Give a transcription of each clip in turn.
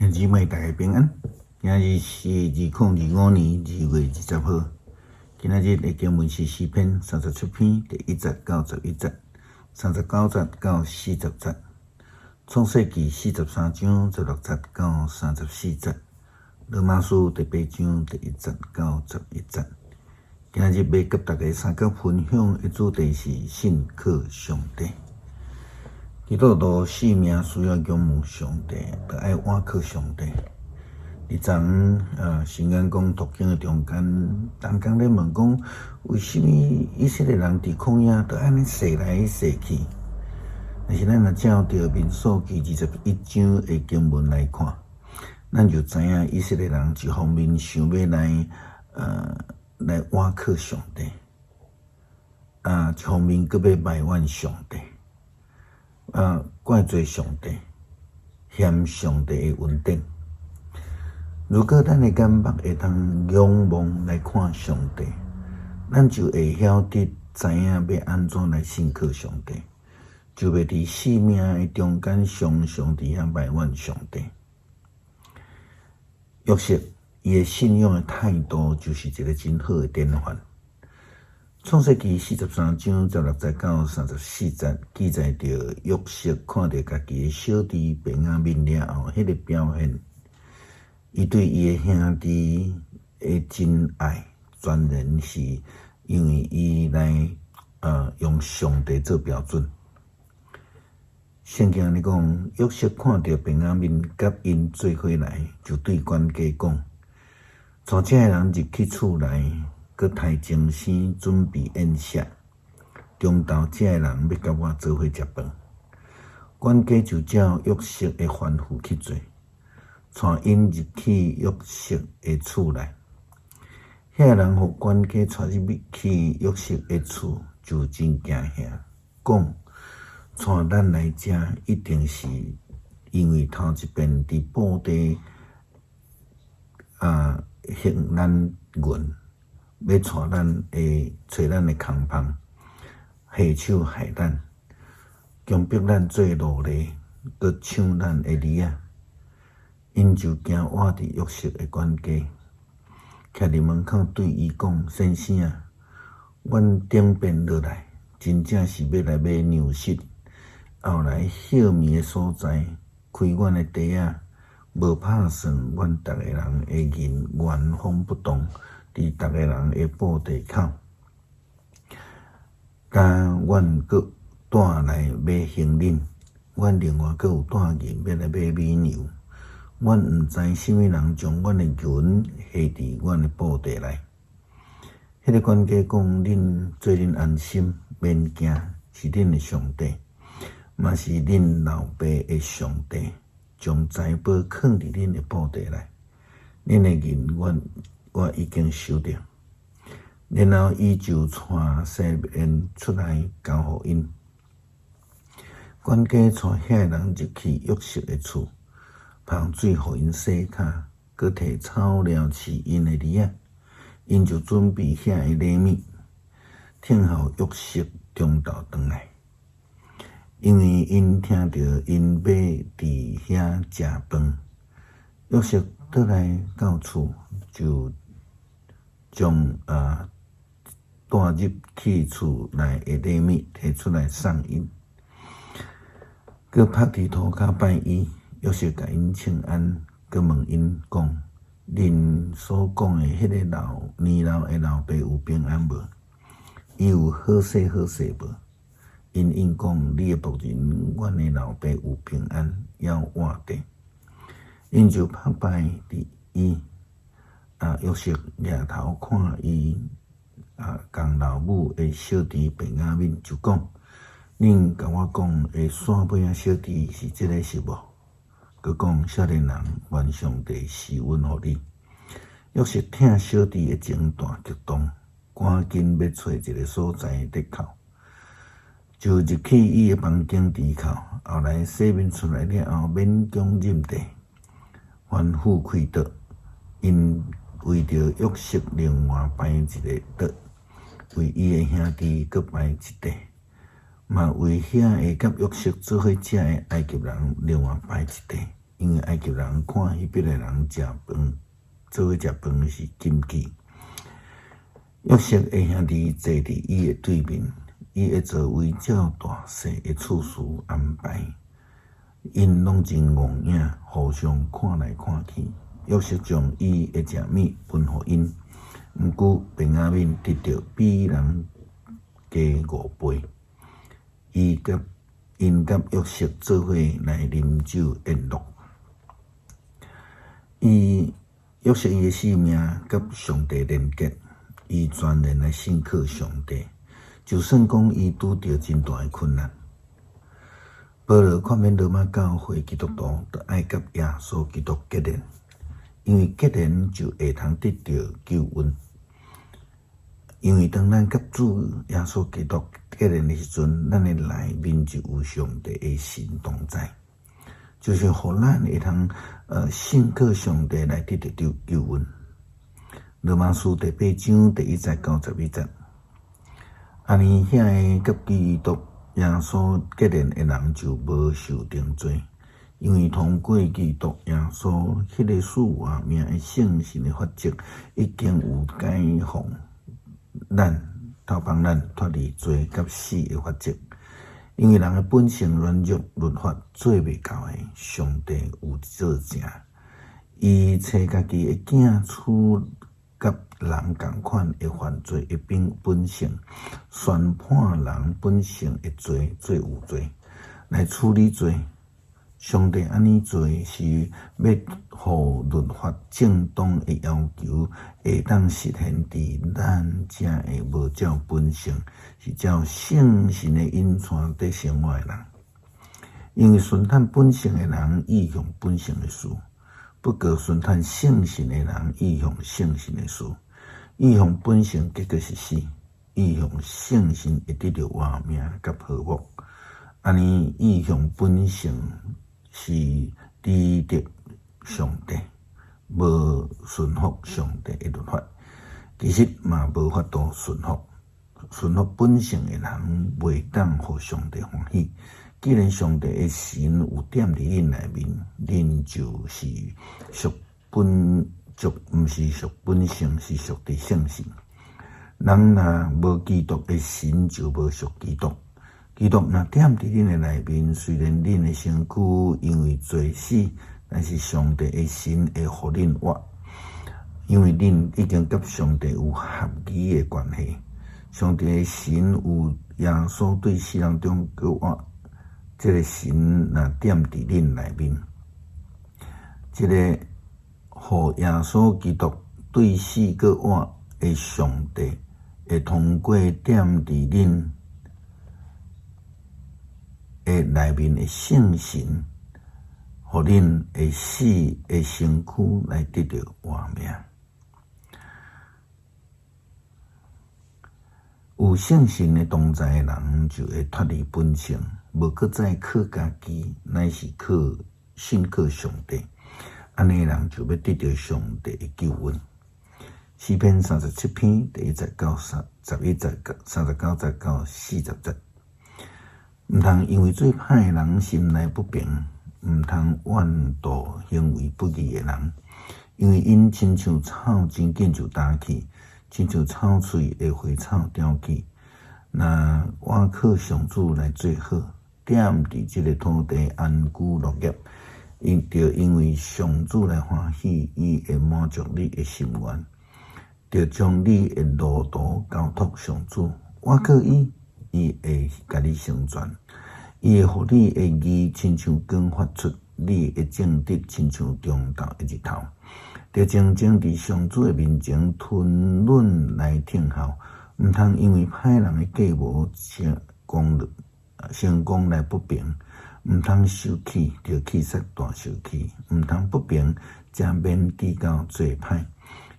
兄姊妹大家平安，今日是2025年2月20號。今仔日的經文是詩篇37篇第1節到11節，39節到40節，創世記43章16節到34節，羅馬書第8章第1節到11節。今仔日欲佮大家相共分享的主題是信靠上帝。基督徒性命需要仰慕上帝，著愛倚靠上帝。佇昨昏，神眼講讀經的中間，同工咧問講，為啥物以色列人佇曠野著按呢踅來踅去？但是咱若照著民數記21章的經文來看，咱就知影以色列人一方面想欲來倚靠上帝，一方面閣欲埋怨上帝。怪罪上帝，嫌上帝的恩典。如果咱的眼目會當仰望來看上帝，咱就會曉得知影欲按怎來信靠上帝，就袂佇性命的中間常常佇遐埋怨上帝。約瑟伊的信仰的態度就是一个真好的典範。創世記43章16節到34節記載著約瑟看著家己的小弟便雅憫了後，彼個表現，伊對伊的兄弟的真愛，全然是因為伊來用上帝做標準。聖經按呢講，約瑟看著便雅憫佮𪜶做伙來，就對管家講：帶這个人入去厝內。閣刣精牲準備宴席，中晝這个人欲佮我做伙食飯。管家就照約瑟的吩咐去做，帶𪜶入去約瑟的厝內。遐个人予管家帶入去約瑟的厝，就真驚嚇，講：帶咱來遮，一定是因為頭一遍佇布地還咱銀。欲帶咱的揣咱的空房，下手害咱，強迫咱做奴隸，閣搶咱的兒仔。𪜶就驚倚佇約瑟的管家，徛佇門口對伊講：先生啊，阮頂遍落來，真正是欲來買糧食。後來歇暝的所在，開阮的袋仔，無拍算阮逐个人的銀原封不動。佇逐个人的布袋口，敢阮閣帶來買行李，阮另外閣有帶銀欲來買米糧。阮毋知啥物人將阮的銀下佇阮的布袋內。彼个管家講：恁做恁安心，免驚，是恁的上帝，嘛是恁老爸的上帝，將財寶囥佇恁的布袋內。恁的銀，阮我已經收著，然後伊就帶西麵出來交予𪜶。管家帶遐个人入去約瑟的厝，捧水予𪜶洗跤，閣提草料飼𪜶的驢仔，𪜶就準備遐个禮物，聽候約瑟中晝轉來。因為𪜶聽著𪜶欲佇遐食飯，約瑟轉來到厝就將帶入去厝內的禮物提出來送𪜶，閣伏佇塗跤拜伊。約瑟共𪜶請安，閣問𪜶講：恁所講的彼个老年老的老爸有平安無？伊有好勢好勢無？𪜶應講：你的僕人，阮的老爸有平安，猶活著。𪜶就伏拜佇伊。約瑟舉頭看伊仝老母的小弟便雅憫，就講：恁共我講的煞尾仔小弟是這个是無？閣講：少年人，願上帝施恩予你。約瑟疼小弟的情大激動，趕緊欲揣一个所在咧哭，就入去伊的房間佇哭。後來洗面出來了後，勉強認得，吩咐開桌，𪜶為著約瑟另外擺一个桌，為伊的兄弟閣擺一塊，嘛為遐个佮約瑟做伙食的埃及人另外擺一塊。因為埃及人看希伯來人食飯，做伙食飯是禁忌。約瑟的兄弟坐佇伊的對面，伊的座位照大細的次序安排。𪜶攏真戇影，互相看來看去。約瑟將伊的食物分予𪜶，毋過便雅憫得著比人加五倍。伊佮𪜶佮約瑟做伙來啉酒宴樂。伊約瑟伊的性命佮上帝連結，伊全然來信靠上帝。就算講伊拄著真大的困難。保羅勸勉羅馬教會基督徒，著愛佮耶穌基督結連，因為結連就會通得著救恩。因為當咱佮主耶穌基督結連的時陣，咱的內面就有上帝的神同在，就是予咱會通信靠上帝來得著救恩。羅馬書第八章第一節到十一節，按呢遐个佮基督耶穌結連的人就無受定罪，因為通過基督耶穌彼个賜活命的聖神的法則，已經有解放咱，透放咱脫離罪佮死的法則。因為人的本性軟弱，律法做袂到的，上帝有做成。伊揣家己的囝處佮人仝款的犯罪的本性，宣判人本性的罪做有罪，來處理罪。上帝按呢做是欲予律法正當的要求會當實現佇咱遮的無照本性，是照聖神的引帶佇生活的人。因為順趁本性的人意向本性的事，不過順趁聖神的人意向聖神的事。意向本性結果是死，意向聖神會得著活命佮和睦。按呢意向本性是抵觸上帝，無順服上帝的律法，其實嘛無法度順服。順服本性的人，袂當予上帝歡喜。既然上帝的神有踮佇恁內面，恁就是屬本，就毋是屬本性，是屬佇聖神。人若無基督的神，就無屬基督。基督若踮佇恁的內面，雖然恁的身軀因為罪死，但是上帝的神會予恁活，因為恁已經佮上帝有合宜的關係。上帝的神有耶穌對死人中閣活，這个神若踮佇恁內面，這个予耶穌基督對死閣活的上帝，會通過踮佇恁的內面的聖神，予恁會死的身軀來得著活命。有聖神的同在的人，就會脫離本性，無閣再靠家己，乃是靠信靠上帝。按呢人就欲得著上帝的救恩。詩篇三十七篇第一節到三十一節，三十九節到四十節。毋通因為做歹的人心內不平，毋通怨妒行為不義的人，因為𪜶親像草真緊就焦去，親像草媠的花草凋去。若倚靠上主來做好，踮佇這个土地安居樂業，𪜶著因為上主來歡喜，伊會滿足你的心願，著將你的路途交託上主，倚靠伊，伊會共你成全，伊會予你的義親像光發出，你的正直親像中晝的日頭。著靜靜佇上主的面前吞忍來聽候，毋通因為歹人的計謀成功來不平，毋通受氣就氣煞大受氣，毋通不平才免至到做歹，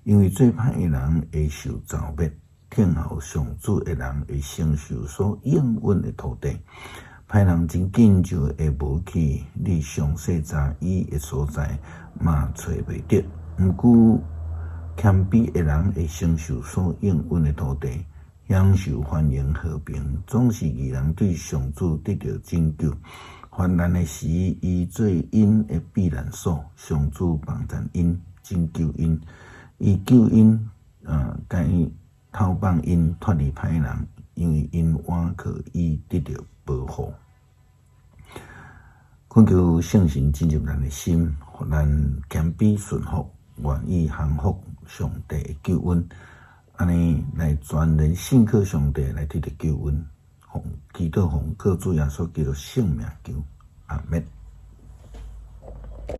因為做歹的人會受造滅。聽候上主的人會承受所應允的土地。歹人真緊就會無去，你詳細查伊的所在嘛揣袂著。毋過謙卑的人會承受所應允的土地，享受繁榮和平，總是義人對上主得著拯救，患難的時，伊做𪜶的避難所，上主幫贊𪜶，拯救𪜶，伊救𪜶，共伊偷放𪜶脫離歹人，因為𪜶倚靠伊得著保護。懇求聖神進入咱的心，予咱謙卑順服，願意降服上帝的救恩，按呢來全然信靠上帝來得著救恩。奉祈禱奉靠主耶穌基督聖名求，阿們。